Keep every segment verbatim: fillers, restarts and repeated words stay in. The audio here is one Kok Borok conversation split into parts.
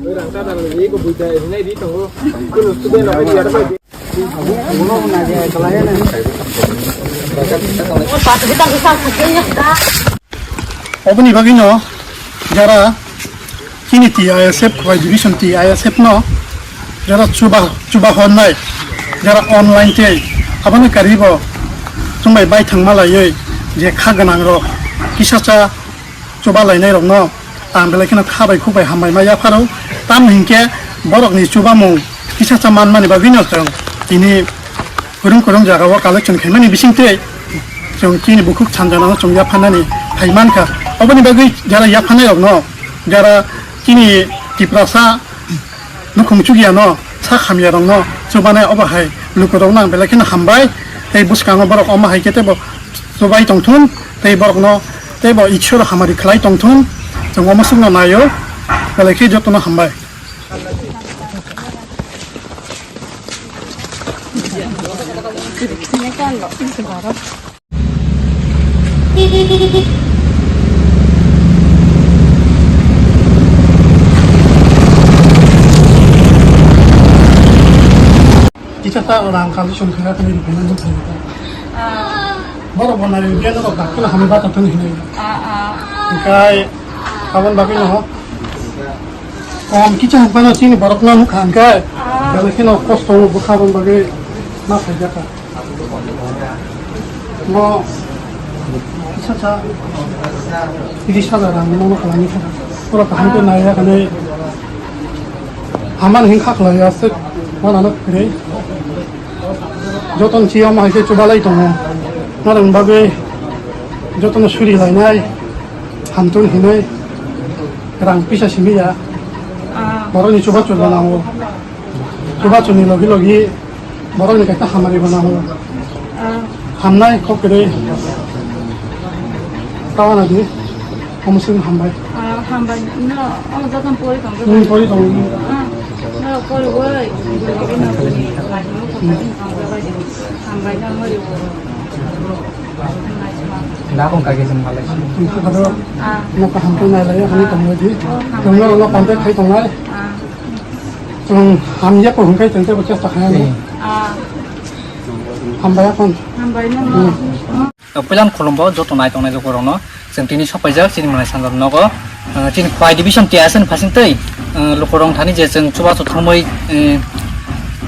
Oboni bagwino jara chini T I S F, Khowai Division T I S F no jara chuba, chuba honnai, jara online tei abono karibo chwngbai bai thangma laiwi je kha gwnang rok kisacha chuba lainai rokno ang belai kheno kha bai khuk bai hambai ma yapharo. Tamni hinkhe borokni chubamung kisacha manmani bagwino chwng tini kwrwng kwrwng jagao collection khaimani bisingtwi chwng chini bukhuk sanjana no chwng yaphanani phai mankha. Oboni bagwi jara yaphanai rokno, jara chini Tiprasa nukhung chukya no, sak hamya rokno chubanai obo hai lukurokno ang belai kheno hambai. Tei bwskango borok omo hai khe teibo chubai tongthun, tei borokno teibo Ishwar hamari khlai tongthun. Chwng omo swkno naio, belai khe jotono hambai. Kisa ta rang kali song kaya kani ripena ni thani ta. Ah. Borok bo nari dia no dak kala hami bata thani hinai. Ah, ah. Kai kawan bagai no. Kom kisa hangpano chini borok no nukha hangkai. Ah. Belai kheno kosto bo khabon bagwi ma phaijaka. Bo kisa sa tiris hajar rang no khalani kha. Pura kaham khe naiya kane. Haman hin kha khlaiya se wala no kre. Joton chiyama hai khe chubalai tongo. Narang bagwi jotono suri lainai, hamtun hinai, rang pisa simi ya. Ah. Borokni chubachu rwna nango. Chubachuni logi logi borokni kaisa hamari bo nango. Ah. Hamnai kok kwrwi. Tawana di. Omo swkang hambai. Ah, hambai. No, omo jotono pori tongo. Hmm, pori tongo. Ah, no, pori wai. Bini lagi no bini lagi no pori tongo. Hambai no mori wo. Dakong kage jeng malai. Hambai no. Ah. No ka hambai nai lai, hambai tongo di. Oh, hambai. Tongo no contact khai tongo. Ah. Chwng hamya ko hwnkhai chwng teibo chesta khainani. Ah. Hambai aphano. Hambai no. Hmm. Puilan khulumbo joto nai tongnai lukurokno. Chwng tini sopaijak chini mwnai sanjak nogo. Ah, chini Khowai division T I S F ni phasing tei, ah, lukurok thani je chwng chubachu thumui, eh,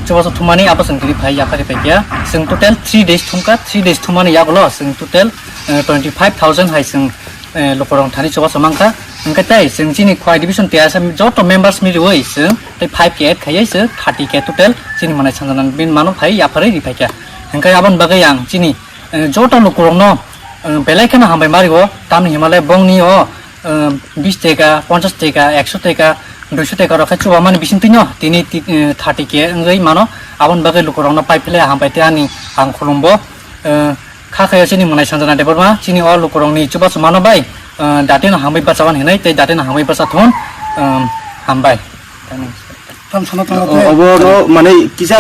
chubachu thumani abo chwng tini phai yaphari paikha. Chwng total three days thumkha, three days thumani yagulo chwng total, eh, twenty five thousand hai chwng eh, lukurok thani chubachu mankha. Hwnkhe tei chwng chini Khowai division T I S F joto members ni riwi chwng tei five K add khaiwi chwng thirty K total chini mwnai sanjana bini mano phai yapharwi riphaikha. Hwnkhe aboni bagwi ang chini, eh, joto lukurokno, eh, belai kheno hambai mario, tamni himale bongni o, eh, bis teka, ponchas teka, ekso teka, duiso teka rok khe chubamani bisingtwino tini ti-, eh, thirty K wngwi mano. Aboni bagwi lukurokno pai philai hambai tei ani ang khulumbo. Eh, kha khayo chini mwnai sanjana Debbarma, chini o lukurokni chubachu mano bai, eh, datino hambai bachawan hinwi tei datino hambai bachathon, eh, hambai. Tam sana tongla tei. Obo no mane kisa